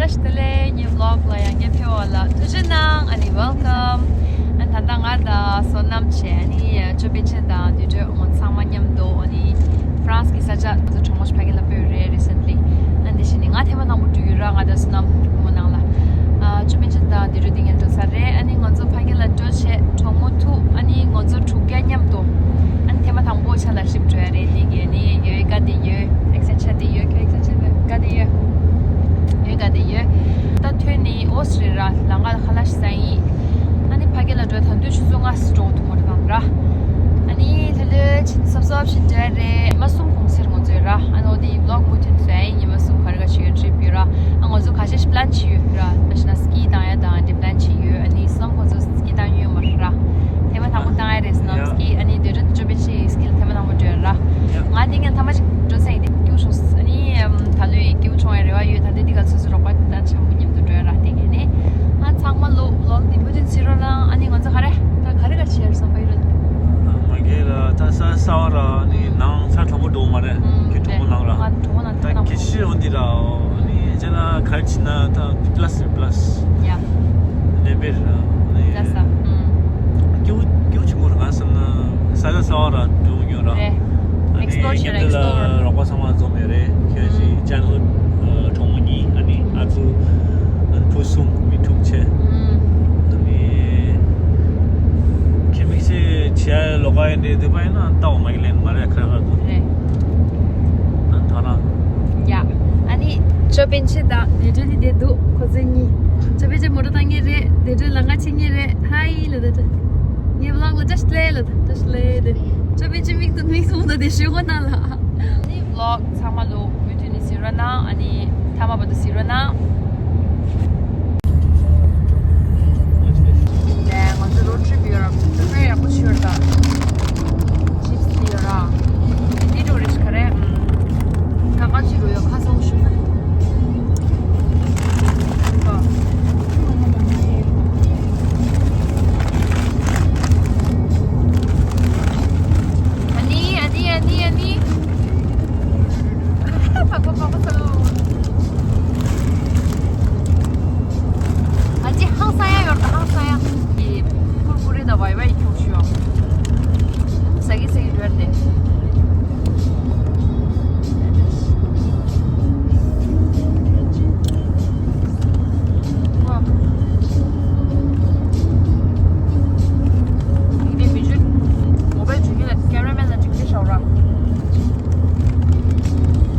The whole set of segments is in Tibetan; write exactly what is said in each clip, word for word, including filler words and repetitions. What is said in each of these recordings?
བཀྲ་ཤིས་བདེ་ལེགས། ངའི་vlog་ལ་ཡང་བསྐྱར་ཕེབས་པ་ལ་ཐུགས་རྗེ་གནང་། ཨ་ནི་welcome། ཨ་ནི་ད་ལྟ་ང་དང་བསོད་ནམས་བྱས། ཨ་ནི་ཅོ་པེ་ཆེ་དང་དུད་འགྲོ་ངོ་ཚང་མ་མཉམ་དུ་ཨ་ནི་France་གི་ས་ཆ་ང་ཚོ་གྲོགས་མོ་ཞིག་ཕ་གི་ལ་སྤོས་རེད་recently། ཨ་ནི་དེ་བཞིན་ནི་ང་ཐེངས་མ་དང་པོ་འགྲོ་ཡོད་ར། ང་དང་བསོད་ནམས་གྲོགས་མོ་ནང་ལ། ཨ་ཅོ་པེ་ཆེ་དང་དུད་འགྲོ་དེ་ངས་འགྲོ་ཚར་རེད། ཨ་ནི་ང་ཚོ་ཕ་གི་ལ་འགྲོ་བྱས་གྲོགས་མོ་ཐུག་ཨ་ནི་ང་ཚོ་དྲུག་བརྒྱ་མཉམ་དུ་ཨ་ནི་ཐེངས་མ་དང་པོ་ཆ་ལ་ཤིབ་འགྲོ་ཡ་རེད། དེ་གས་ནི་ཡོད་དགའ་བདེ་ཡོད། accent་ཆ་དེ་ཡོད། ཁྱོད་accent་ཆ་དེ་དགའ་བདེ་ཡོད། ཡོད་དགའ་བདེ་ཡོད། ད་ཐོན་ནི་ཨོ་སི་རེད་ར། ལམ་ཁ་ལ་ཁ་ལག་ཞིག་ཟ་ཡིན། ཨ་ནི་ཕ་གི་ལ་འགྲོ་ད་དུས་ཆུ་ཚོད་ལྔ་ཙམ་འགྲོ་ཐུབ་མ་རེད་གང་ར། ཨ་ནི་ལྷོད་ལྷོད་ཕྱིན་སོབ་སོབ་ཞིག་འགྲོ་ཡ་རེད། མ་གསུམ་གུང་སེང་ང་ཚོའི་ར། ཨ་ནི་འོ་དེ་vlog་མུ་མཐུད་བཟོ་ཡ་ཡིན། ཉི་མ་གསུམ་ག་རེ་ག་བྱེད་ཡོད་trip་ཡོད་ར། ཨ་ང་ཚོ་ཁ་ཤས་ཤིག་plan་བྱས་ཡོད་ར། ད་ཕྱི་ན་ski་བཏང་ཡ་དང་དེ་plan་བྱས་ཡོད། ཨ་ནི་བསམ་ཁོ་ཚོ་ski་བཏང་ཡོད་མ་རེད་ར། ཐེངས་མ་དང་པོ་བཏང་ཡ་རེད་ཟེར་ན་ski། ཨ་ནི་དེ་རིང་ཅོ་པེ་ཆེ་ski་ལ་ཐེངས་མ་དང་པོ་འགྲོ་ཡ་ར། ང་དེ་ངས་ཐ་མ་ཞིག་འགྲོ་ས་ཡིན། དེ་སྐྱིད་པོ་བྱུང་། ཨ་ནི་ད་ལོ་ཡི་སྐྱིད་པོ་བྱུང་ཡ་རེ་བ་ཡོད། ད་ལྟ་འདི་ག་ཚོད་ཚོད་རོགས་པ་ད་ཆ་མོ་མཉམ་དུ་འགྲོ་ཡ་ར། དེ་གས་ནི་ང་ཚང་མ་ལོ་ལོ་འདི་མུ་མཐུད་བྱེད་རོགས་གནང་། ཨ་ནི་ང་ཚོ་ག་རེ་ད་ག་རེ་ག་བྱེད་ཡ་རེད་བསམ་པ་ཡོད་རེད། མ་གི་ལ་ད་ས་ས་བ་ར་ནི་ནང་ས་གྲོགས་པོ་འགྲོ་མ་རེད། ཁྱེད་གྲོགས་པོ་ནང་ར། ང་གྲོགས་པོ་ནང་ད་ཐུག་ནང་གི་ཤི་འོན་འདི་ར་ནི་ཅེ་ན་གར་ཕྱིན་ན་ད་plus རེད་plus། ཡ། ནེ་བེ་ར་ནི་plus ད། སྐྱིད་པོ་སྐྱིད་པོ་ཆེན་པོ་རེད། ང་བསམ་ན་ས་ཆ་ས་བ་ར་འགྲོ་ཡོད་ར། རེད། ཨ་ནི་explore་བྱེད་ར་མཉམ་དུ་ལ་explore། རོགས་པ་ཚང་མ་འཛོམས་ཡོད་རེད། ཁྱེད་ཀྱི་channel་གྲོགས་མོ་གཉིས་ཨ་ནི་ཨ་ཚུ་ཨ་ནི་བུ་གསུམ་མི་དྲུག་བྱས། ཨ་ནི་ཁྱེད་དམིགས་བསལ་བྱས་ལོག་ག་ཡིན་འདྲེ་འདོད་པ་ཡིན་ན་ལྟ་བ་མ་གི་ལན་མ་རེད་ཁ་ཁ་དུ། རེད། ཨ་ཐ་ར། ཡ། ཨ་ནི་ཅོ་པེ་ཆེ་དང་དེ་འདྲ་ནི་བསྡད་འདུག་ཁོ་ཚོ་གཉིས། ཅོ་པེ་ཆེ་མོ་ཊ་བཏང་མཁན་རེད། དེ་འདྲ་ལམ་ཁ་ཕྱིན་མཁན་རེད། ཧའི་ལ་དེ་འདྲ། ངའི་vlog་ལ་བཀྲ་ཤིས་བདེ་ལེགས་ལ་བཀྲ་ཤིས་བདེ་ལེགས་དེ། ཅོ་པེ་ཆེ་མིག་ཏུ་མིག་ཟུང་དུ་དེ་ཞུ་གོ་ན་ལ། ཨ་ནི་vlog་ཚང་མ་ལོ་མུ་མཐུད་ནས་གཟིགས་རོགས་གནང་། ཨ་ནི་མཐའ་མ་བར་དུ་གཟིགས་རོགས་གནང་། ལས་ང་ཚོ་road trip་ཡོད་ར། ཁོ་ཚོ་ཡག་པོ་ཞུ་ར་ད། chips་དེ་ཡོད་ར། འདི་འགྲོ་རེ་ཤི་ག་རེ། ད་ག་ཅི་རུ་ཡོད་ཁ་སང་ཞུ་ན། ཨ་ནི་ཨ་ནི་ཨ་ནི་ཨ་ནི། ཕ་གོ་ཕ་གོ་ཚ་ལོ། ཨ་ཅེ་ཧང་སང་ཡ་ཡོད་ད་ཧང་སང་ཡ། ཀུར་ཀུ་རེ་ད་བའི་བའི་ཁྱུག་ཤུ་ཡོད། ཟ་གི་ཟ་གི་འགྲོ་ཡ་དེ།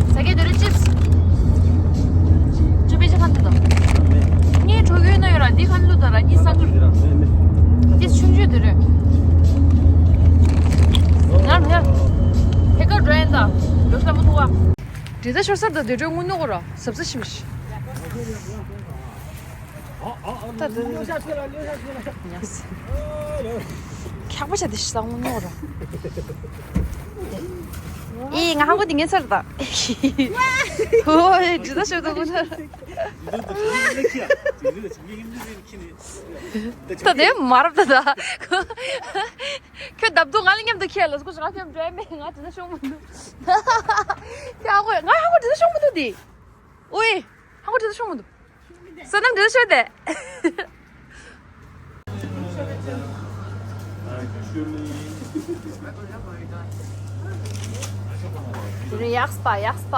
ས་གའི་དེ་རུ་chips། ཅོ་པེ་ཆེ་ཁ་འདི་དང་། ངའི་གྲོགས་ཡོད་ན་ཡོད་ར་འདི་ཁ་འདི་དང་ར་གཉིས་ས་ཀུར། འདི་ཆུང་ཆུང་དེ་རུ། ང་ང་ཐད་ཀར་འགྲོ་ཡིན་ད། འགྲོ་ས་མི་འདུག་བ། འདི་ད་ཤོར་སར་ད་དེ་འགྲོ་དངུལ་ནོ་གོ་ར་ཟབ་ཟབ་ཞིམ་ཞིམ། ད་དེ་ཁྱག་པ་ཆ་དེ་ཞིག་ལ་དངུལ་ནོ་ར། ཨེ་ང་ཧང་གོ་དེ་ངན་ཚར་ད། ཧོ་ཨེ་འདི་ད་ཤོར་ད་དངུལ་ནོ་ར། ད་དེ་མ་རབས་ད་ད། ཁྱོད་བརྡབ་འདུག་ང་ལ་མཉམ་དུ་ཁྱེར་ལ་སྐུ་ང་ཁྱོད་འགྲོ་མེད་ང་དེ་ད་ཤོང་མི་འདུག་ཁྱོད་ཧ་གོ་ང་ཧ་གོ་དེ་ད་ཤོང་མི་འདུག་དེ། ཨོའི། ཧ་གོ་དེ་ད་ཤོང་མི་འདུག་བསོད་ནམས་འདི་ལ་ཤོད་དེ། དེ་རིང་ཡག་སྤ་ཡག་སྤ།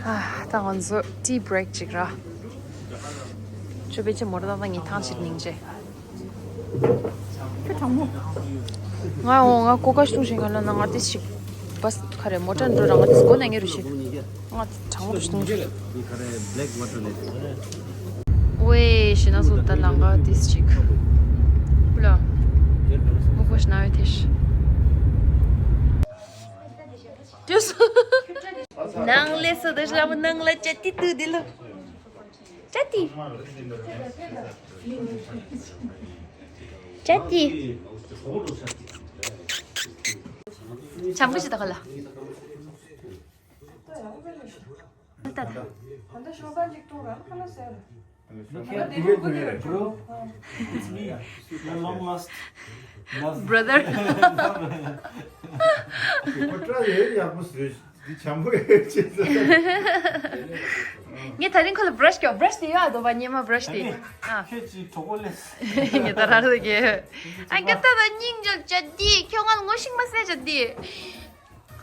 ཨ། ད་ང་ཚོ་tea break་ཅིག་ར། ཅོ་པེ་ཆེ་མོ་ཊ་བཏང་ད་ངས་ཐང་ཕྱིར་ཉིང་རྗེ། ཁྱོད་དྲང་མོ། ང་འོ་ང་ཀོ་ཀ་ཤུ་ཤེ་ང་ལ་ན་ང་ཏི་ཞིག་བས་ཁ་རེ་མོ་ཊ་འགྲོ་ར་ང་ཏི་སྒོ་ན་ངེ་རུ་ཤི། ང་དྲང་མོ་ཤུ་ཏུང་ཅུ། ཝེ་ཤི་ན་སོ་ད་ལང་ག་ཏི་ཞིག་ལ་མུ་གོ་ཤི་ན་ཡོད་ཐེ་ཤི། ཏུ་སུ། ནང་ལས་སུ་དུ་ཤ་མུ་ནང་ལ་ཅ་ཏི་ཏུ་དི་ལུ། ཅ་ཏི། ཅ་ཏི། ཆམ་གི་ཞིག་ད་ཁ་ལ། ད་ད། Bro, it's me, your long lost brother. ཁོ་སྐྲ་ཡོད་ཡག་པོ་བཟོས། འདི་བྱམས་པོ་ཡོད་ཅེས་ཟེར། ངས་ད་རིང་ཁོ་ལ་བྷ་ར་ཤི་རྒྱོབ། བྷ་ར་ཤི་དེ་ཡོད་ཨ། དོ་བ་སྙེ་མ་བྷ་ར་ཤི་དེ། ཨ། ཁྱོད་ཀྱིས་གྲོགས་པོ་ལས། ངས་ད་ར་རུ་གེ། ཨ་ངས་ད་ད་སྙིང་རྗེ་བྱ་དེ། ཁྱོད་ང་ལ་ངོ་ཤེས་མ་ཟེར་བྱ་དེ།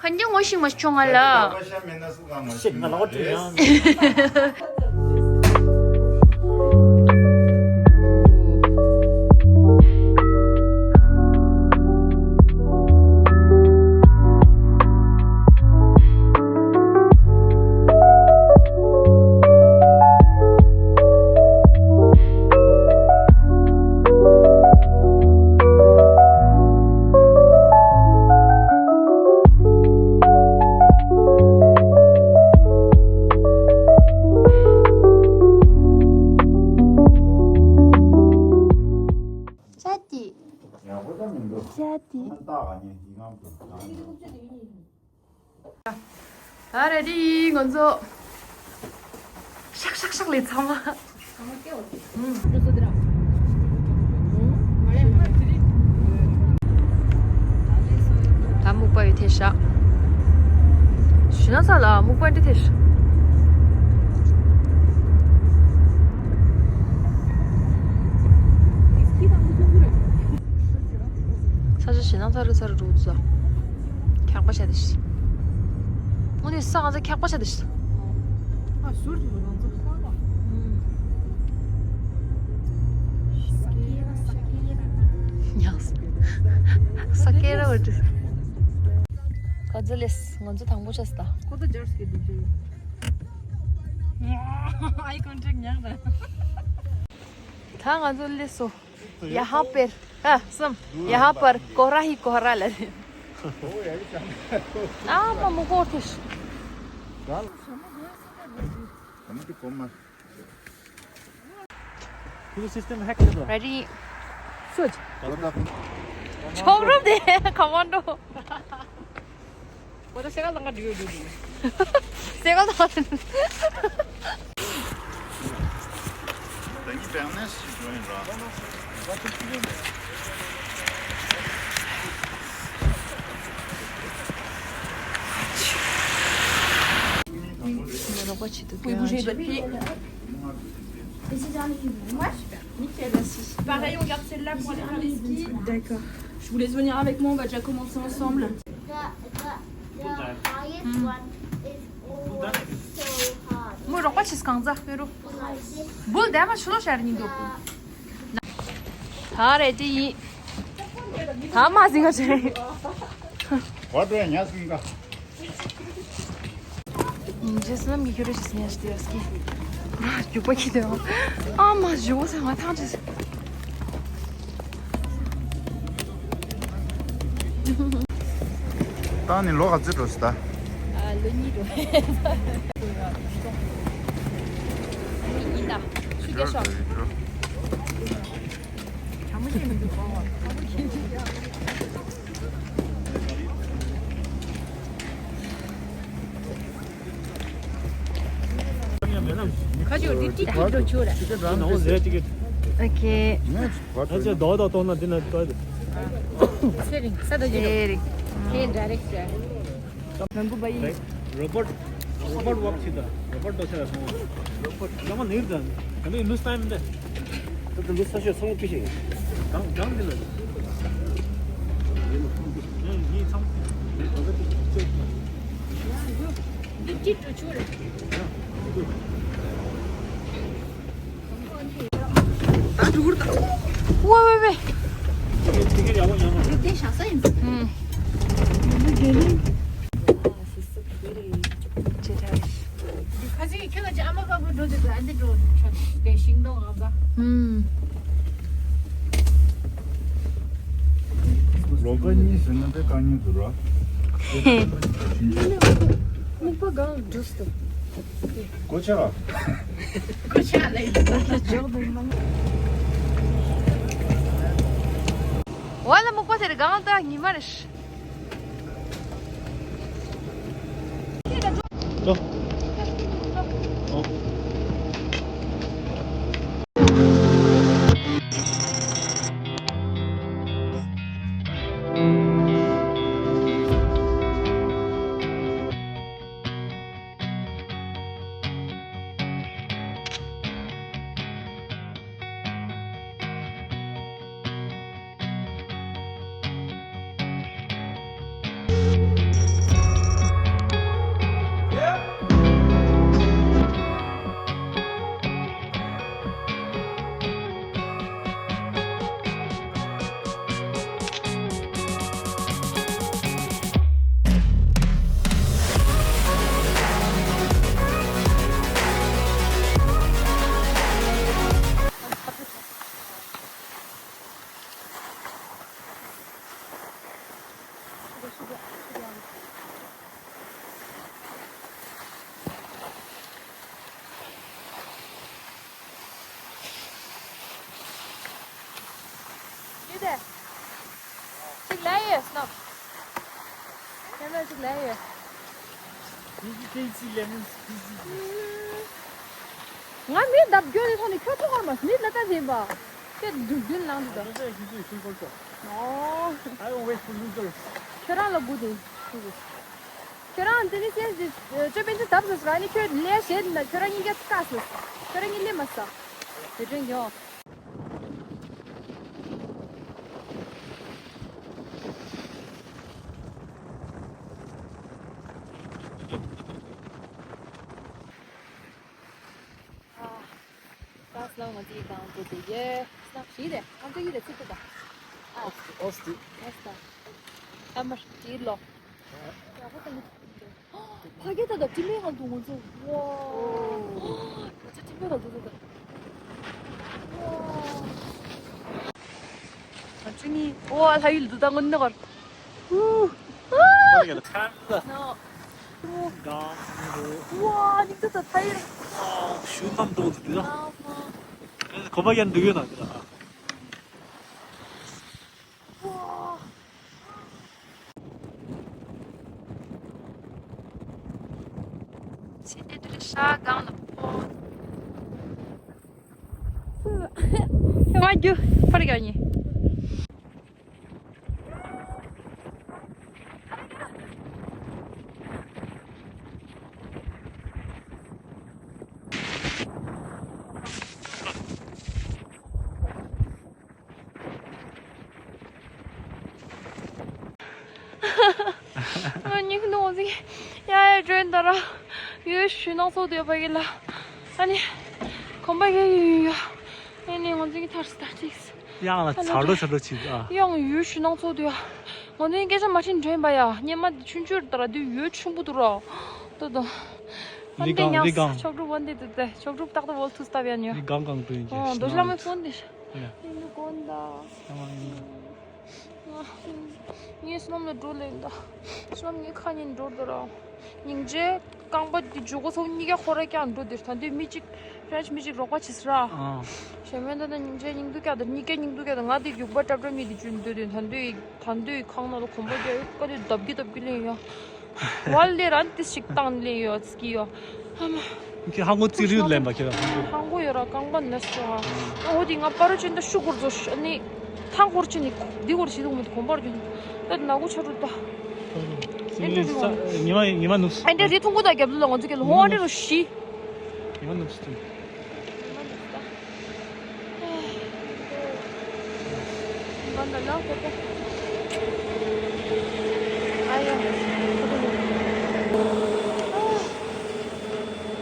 ཧན་གྱི་ངོ་ཤེས་མ་བྱུང་ང་ལ། ཤེས་ང་ལ་ངོ་ཤེས་ཡང་། ཅ་ཏི། ཅ་ཏི། ད་རེ་ཌི་ང་ཚོ། ཤག་ཤག་ཤག་ལས་ཚང་མ། ད་སྨུག་པ་ཡོད་ཐེ་ཤག་ཞུ་ན་ས་ལ་སྨུག་པ་འདི་ཐེ་ཤག་ས་ཆ་ཞེ་ན་ས་རུ་ས་རུ་འགྲོ་ཚོ། ཁྱག་པ་བྱ་དེ་ཤི། ཨོ་ནི་ས་ག་ས་ཁྱག་པ་བྱ་དེ་ཤི། ཨ་ཟུར་གྱི་ལོ་ཚོ་ཁོ་ལ། ཉག་ས་ཀེ་ར་བ་དྲི། ག་ཚོད་ལས་ང་ཚོ་དང་པོ་ཆགས་ད། ཁོ་ཚོ་ཇར་སི་གི་འདུག་ཅེས། ཨའི་ཀོན་ཊེག་ཉག་ར། ད་ང་ཚོ་ལས་སོ། यहाँ पर, हाँ, सुन, यहाँ पर कोहरा ही कोहरा लगे। आ, मामू को उठिस। Ready? Switch. छोड़ दे, कमांडो। वो तो सेकल तंग दियो दियो। सेकल तंग। Oui, bougez votre pied. Et c'est dans les... Ouais, super. Nickel, merci. Pareil, on garde celle-là pour aller faire les skis. D'accord. Je vous laisse venir avec moi, on va déjà commencer ensemble. The, the, the highest one is always so hard. ངོ་རོགས་པ་ཆིས་གང་ཟག་པེ་རོ། བུལ་དེ་མ་ཆུ་ལོ་ཤར་ཉིན་འདུག་ད་རེ་ཅི་ཡིན། ད་མ་ཟིན་ག་ཆེ། བ་དོ་ཡ་ཉ་ཟིན་ག་ཇེ་སི་ནམ་གྱི་ཁྱོད་རེ་ཞིག་ཉ་ཞིག་དེ་ཡ་སྐྱེ། རྒྱུག་པ་ཁྱི་དེ་ཨ་མ་ཞུ་བོ་ས་ང་ཐང་ཅི། ད་ནི་ལོ་ག་ཚོད་འགྲོ་སི་ད། ཨ་ལོ་གཉིས་འགྲོ། ཡིན་ད། ཆུ་རྒྱ་ཤོག་ཁ་ཅིག་རི་ཏི་ཁི་འགྲོ་ཆོག་ར། ཨོ་ཁེ། ཨ་ཅེ་དོ་དོ་ཏོ་ན་དེ་ན་ཏོ། ཚེ་རིང་ས་དོ་ཅི་རོ། ཚེ་རིང་། ཁེ་ཌའི་རེག་ཊར། ནང་གུ་བ་ཡིན། རོ་བོཊ། རོ་བོཊ་ཝོག་བྱེད་ད། རོ་བོཊ་དོ་ཆ་ལ་སོང་། རོ་བོཊ་ལ་མ་ནིར་ད། ད་ནི་ལུས་ས་ཡིན་ད། ད་ལུས་ས་ཤོད་ཚང་མ་ཕི་ཤིང་། གང་གང་དེ་ལ། ཡིན་ཚང་། འདི་ཅི་འགྲོ་ཆོག་རེད། ད་འགྲུར་ད། ཝེ་ཝེ་ཝེ། ཏིག་ཀེ་ཡག་པོ་ཉོ་མ། འདི་བཞག་ས་ཡིན། ཨུམ། ཁ་ཅིག་ཁྱོད་ཀྱི་ཨ་མ་པ་བུ་འགྲོ་དུས་ཨ་འདི་འགྲོ་ཆོག་དེ་ཤིང་སྡོང་ཨ་ཙ། ཨུམ། ལོ་ཀ་གཉིས་ཟིན་ན་དེ་དཀའ་ངལ་འདུག་ར། སྨུག་པ་གང་འགྲོ་སྟོ། གོ་ཆ། གོ་ཆ་ལ་ཡིན། ཝ་ལ་སྨུག་པ་དེར་གང་ལྟ་ཉི་མ་རེད། ཅོ། ཨོ། ལ་ཅིག་ལས་ཡོད། Fiji, Fiji lemons, Fiji juice. ང་མི་ལྡབ་རྒྱོ་ནི་ཐོག་ནས་ཁྱོད་ཐོག་ཁར་མ་མི་ལ་ད་ཟིན་པ། ཁྱོད་དུས་རྒྱུན་ལངས་འདུག་ད། Loser, he's a single shot. ཨོ། I don't wait for losers. ཁྱོད་རང་ལ་དགུ་དེ། ཁྱོད་རང་འདི་ནི་སེམས་ཀྱི་ཅོ་པན་ཅི་ལྡབ་ཟེར་ར་ནི་ཁྱོད་ལས་བྱེད་འདི་ན་ཁྱོད་རང་གཉིས་ཀ་བཀག་ཟེར། ཁྱོད་རང་གཉིས་ལས་མ་ཟ། དེ་དྲན་ཡོང་། ཨ། ད་སྣང་ང་ཚོའི་སྒང་དེ་དེ་ཡེ། སྣང་ཞིག་རེད། ཨ་མདོ་ཡིན་རེད་ཚིག་ཏུ་ད། ཨ། ཨོ་སི་ཏི། ཨོ་སི་ཏི། ཨ་མར་དེའི་ལོ། ཡག་པོ་ད་ནི། ཕ་གི་ད་ད་དྲི་མེད་ང་འདུག་ང་ཚོ། ཝའོ། ང་ཚོ་དྲི་མེད་ང་འདུག་ད། ང་ཚོ་ནི་ཝའོ་ལྷ་ཡུལ་འདུག་ད་ངོ་ནི་གར། ཧུ། ཨ། ཡ་ད་ཁ་ལ། ནོ། ཝའོ། ནི་ད་ད་ཐའི་ལ། ཤུ་ནམ་འདུག་འདུག་ད། ཨ་མ། གོ་པ་ཡང་འདུག་ཡོད་ན་འདུག་ད། ཕྱི་ནས་དེ་ཤ་སྒང་ལ་ཕོ། ང་རྒྱུ་ཕར་ག་ཉེ། ཨ་ནི་ཁོ་ནོ་ཟིག་ཡ་ཡ་འགྲོ་ཡིན་ད་ར། ཡོད་ཞུ་ནང་ཚོ་དེ་ཕ་གི་ལ། ཨ་ནི་གོམ་པ་ག་ཡོད་ཡོད་ཡོད། ཨ་ནི་ང་ཚོ་གི་ཐར་སི་ད་ཅིག་གཡང་ལ་ཚར་ལོ་ཚར་ལོ་ཅིག་ཨ། གཡང་ཡོད་ཞུ་ནང་ཚོ་དེ་ཡ། ང་ཚོ་གི་སྐད་ཆ་མ་དྲིན་འགྲོ་ཡིན་པ་ཡ། སྙེ་མ་ཆུང་ཆུང་ད་ར་དེ་ཡོད་ཆུང་པོ་དུ་ར། ཏོ་ཏོ། ཨ་ནི་ནི་གང་ནི་གང་། ཆོག་གྲུབ་ཝན་དེ་དེ་དེ་ཆོག་གྲུབ་ཏག་ཏག་ཝོལ་ཐུ་སྟབ་ཡ་ཉོ། ནི་གང་གང་དུ་ཡིན་གྱི། ཨོ་རྡོ་ཤ་ལ་མེ་ཕོན་དེ་ཤ། ཡ། ཡིན་ནི་གོན་ད། ཡ་མ་ཡིན་ད། ངས་སྣམ་ལ་འགྲོ་ལེན་ད། སྣམ་ངའི་ཁ་ཉིན་འགྲོ་འདོད་ར། སྙིང་རྗེ། རྐང་པ་འདི་འཇུག་གོ་སོང་གཉིས་ཀ་ཁོ་ར་ཀྱང་འགྲོ་འདིར་ད་འདི་མི་གཅིག་ཕྲན་མི་གཅིག་རོགས་པ་བྱེད་ས་ར། ཨ། ཞེ་མེད་ད་ན་སྙིང་རྗེ་སྙིང་སྡུག་ཀྱང་ད་གཉིས་ཀ་སྙིང་སྡུག་ཀྱང་ད་ང་འདི་རྒྱུག་པ་ཀྲབ་ཀྲབ་གཉིས་འདི་བཅུན་འདོད་དུས་ད་འདི་ད་འདི་ཁང་ནང་ལ་གོམ་པ་རྒྱག་ཡོད་ཀ་འདི་བརྡབ་ཀྱི་བརྡབ་ཀྱི་ལེན་ཡོད། ཝལ་ལེ་རན་ཏི་ཞིག་བཏང་ལེ་ཡོད་ཙི་ཡོད། ཨ་མ། ཁྱེད་ཧང་གོ་ཙི་རིའུ་ལེན་པ་ཁྱེད་ལ་ཧང་གོ། ཧང་གོ་ཡོད་ར་རྐང་པ་ན་སོ་ཧ། ཨོ་དེ་ང་པ་རུ་ཅན་ད་ཤུ་གུར་ཛོ་ཤ་ནི། ཐང་གུར་ཅན་ནི་འདི་གུར་ཞིག་འདུག་མི་འདུག་གོམ་པར་རྒྱུན། ད་ན་གུ་ཆ་རུ་ད། ཨེ་འདྲ་རི་ཉི་མ་ཉི་མ་ནུབ་སོང་། ཨེ་འདྲ་རི་ཐུང་གུ་ད་རྒྱབ་ལ་ང་ཚོ་གི་ལ་ཧོང་ཨེ་འདྲ་རུ་ཤི། ཉི་མ་ནུབ་སོང་།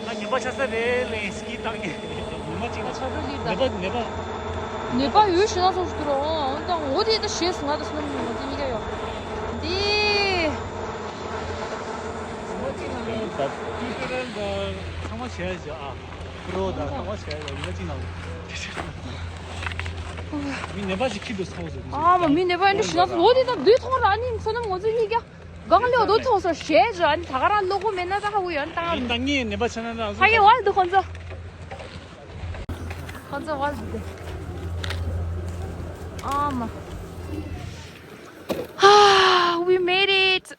ང་ཉི་མ་ཆ་ས་རེད་ལེ་སྐྱིད་བཏང་གི། ཉི་མ་གཅིག་ལ་ཆ་རུ་ལི་ད། ནད་པ་ནད་པ། ནད་པ་ཡོད་ཤི་ན་སོང་ཤི་དུ་རོ་ཨང་དང་འོ་དེ་ད་ཤེས་སུ་ང་ད་སུ་ན་མི་ང་དེ་གཉིས་ཀ་ཡོད། དེ། ཉི་མ་གཅིག་ལ་ལེ་ད་ཏི་ཏི་རན་ད་ཚང་མ་བྱས་བྱས་ཨ། ཁུ་རོ་དང་ཁང་བ་བྱས་ཡ་ཡིན་ན་ཅི་ན། མི་ནད་པ་ཞིག་ཁྱི་འདུག་ཚ་བོ་ཟེར། ཨ་མ་མི་ནད་པ་ཡིན་འདྲ་ཞུ་ན་ཟོ་འོ་དེ་དང་དུས་ཐོག་ར་ནི་སོ་ནམ་ངོ་ཚོས་གཉིས་ཀ་གང་ལེའོ་དོ་ཐོག་སོ་ཞེས་ཟོ་ཨ་ནི་ད་ག་རང་ལོ་གོ་མེད་ན་ད་ཧ་གོ་ཡོད་ཨ་ནི་ད་ང་ཡིན་ད་ངས་ནད་པ་ཆ་ན་ད་ཧ་གེ་ཝལ་དུ་ཁོང་ཚོ་ཁོང་ཚོ་ཝལ་དུ་དེ་ཨ་མ། Ah, we made it.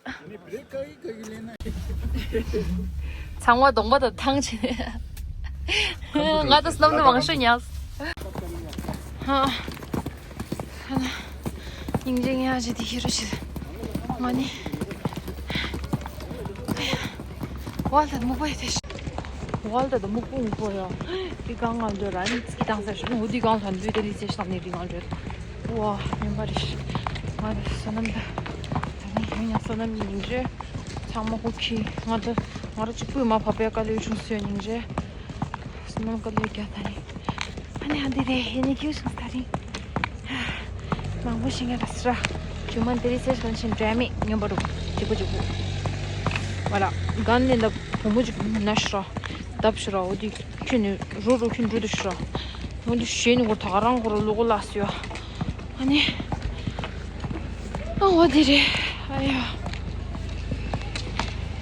ཚང་མ་གདོང་པ་དང་ཐང་ཆད། ང་དང་སྣམ་དུ་མང་ཤོས་ཉལ། ཧ། ཧ་ན། སྙིང་རྗེ་ངས་ཨ་ཅེ་དེ་ཤི་རུ་ཤི། ང་ནི། ཝལ་ད་མུག་པ་ཡི་དེ་ཤི། ཝལ་ད་ད་མུག་པོ་མུག་པོ་ཡོ། དེ་གང་ང་འདོད་ར་ནི་ཚིག་དང་ས་ཤི་ནོ་དེ་གང་ལ་འདོད་དེ་ལི་ཚེ་ཤི་ནི་དེ་གང་འདོད། ཝ་ཉམས་པ་རེ་ཤི། ང་ད་སོ་ནམ་ད། ད་ནི་ཡང་ཡང་སོ་ནམ་ཡིན་རེད། ཚང་མ་ཧུ་ཁི་ང་ད་ང་ར་གཅིག་པུས་མ་བབས་པའི་དཀའ་ལས་བྱུང་སོ་ཡིན་རེད། སོ་ནམ་དཀའ་ལས་རྒྱག་ད་ནི། ཨ་ནི་ཨ་འདི་རེད་ཧེ་ནི་ཁྱིའུ་སོང་ད་རིང་། མང་པོ་ཞིག་ངས་ལ་སི་ར། ཇུ་མ་འདི་རི་སེ་སོན་ཞིང་འདྲ་མི་ཉམས་པ་རུ། གཅིག་པོ་གཅིག་པོ། ང་ལ་གན་ལེན་ད་བུ་མོ་གཅིག་ན་ཤི་ར། བརྡབ་ཤི་ར་འོ་དི་ཁྱོད་ནི་རུ་རུ་ཁྱོད་འགྲོ་དུ་ཤི་ར། འོ་དི་ཞེ་ནི་གོ་ད་ག་རང་གོ་ར་ལུ་གོ་ལ་སི་ཡ། ཨ་ནི། ཨ་འོ་དི་རེད། ཨ་ཡ།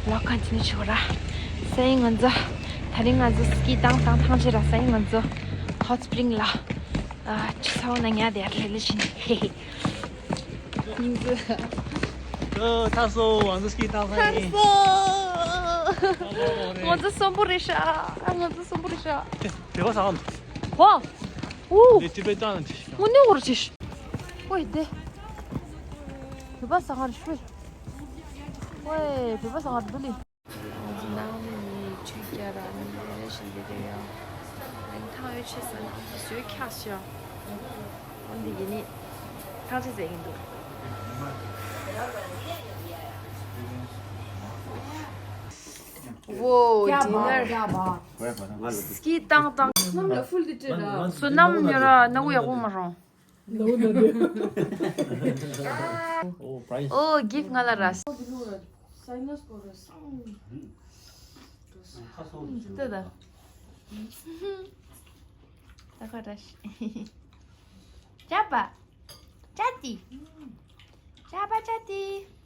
ལོག་གན་ཅི་ནི་ཆི་གོ་ར། སེ་ང་ཚོ། ད་རིང་ང་ཚོ་སི་ཀི་བཏང་བཏང་ཐང་ཆེ་ར་སེ་ང་ཚོ། ཧོ་ཊི་སི་པི་རིང་ལ། ཨ་ཅི་ཚ་བོ་ན་ཉལ་དེ་ཡར་ལེ་ལེ་བཞིན་ཧེ་ཧེ། སྙིང་རྗེ། ཨོ། ཐར་སོང་། ང་ཚོ་སྐྱིད་ཐང་ཐང་ཡིན། ཐར་སོང་། ང་ཚོ་གསོན་པོ་རེད་ཤག་ང་ཚོ་གསོན་པོ་རེད་ཤག་བོད་པ་ཟ་ག་འདུག་ཧོ། ཨུ། དེ་ཅི་པའི་ཏང་ཅི། དངོས་གནས་འོར་ཅིག་ཝེ་དེ། བོད་པ་ཟ་ག་རེད་ཤུ། ཝེ་བོད་པ་ཟ་ག་རེད་འདུག་ལི། ང་ཚོ་ནང་ནས་ནི་ཆུ་རྒྱ་ར་ནི་རེ་ཞིག་འདི་རེད་ཡ། ཨ་ནི་ཐང་ཡོད་ཆེ་ས་ན་བཟོས་འཁྱག་ཤག་འོ་འདི་ཡིན་ནི། ཐང་ཆད་ཟེར་གྱིན་འདུག་ཝོ། ཌི་ནར། སྐྱིད་ཏང་ཏང་། བསོད་ནམས་ཉོ་ར་ནག་པོ་ཡག་པོ་མ་རུང་། ཨོ། གིཕ་ང་ལ་ར། ཏི་ད། ད་ཁ་ར་ཤི། ཅ་པ། ཅ་ཏི། ཅ་པ་ཅ་ཏི།